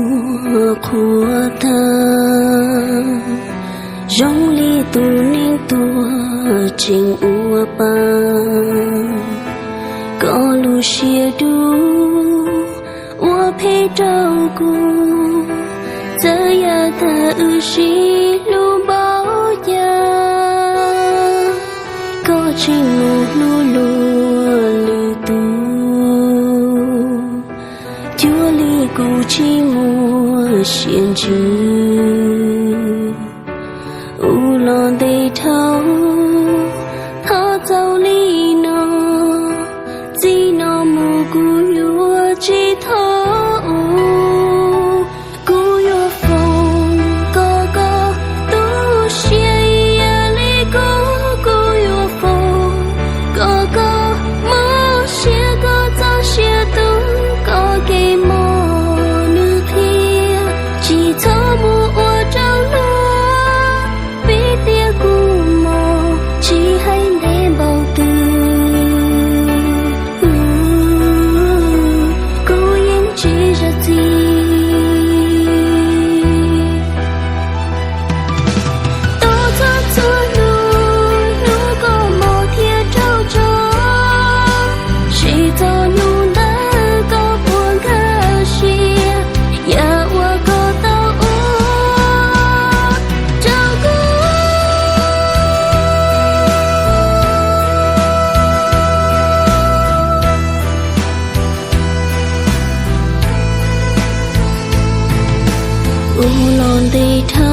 Qhuav tag zoo li tus neeg tuag tseem ua pa, koj lub siab dub ua phem rau kuv. Txawm yav tag wb sib hlub npaum cas, koj tseem mus hlub luag lwm tus, cuag li kuv tsis muaj siab ntsws. Ua los ntev dhau, thov txaus li no, txij no mus kuv yuav tsis thov ua. Kuv yuav foom kom koj tu siab ib yam li kuv, kuv yuav foom kom koj muaj siab, koj txoj sia tu koj kev mob nws qhia. Tsis txhob mus ua rau luag pib tias kuv mob, tsis hais ntev npaum twg kuv yeej tsis zam txim. Tau txhua txhua hnub, hnub koj mob thiab raug tso, tsis txog hnub ntawd koj puas nkag siab yam uas koj tau ua rau kuv. Ua los ntev dhau,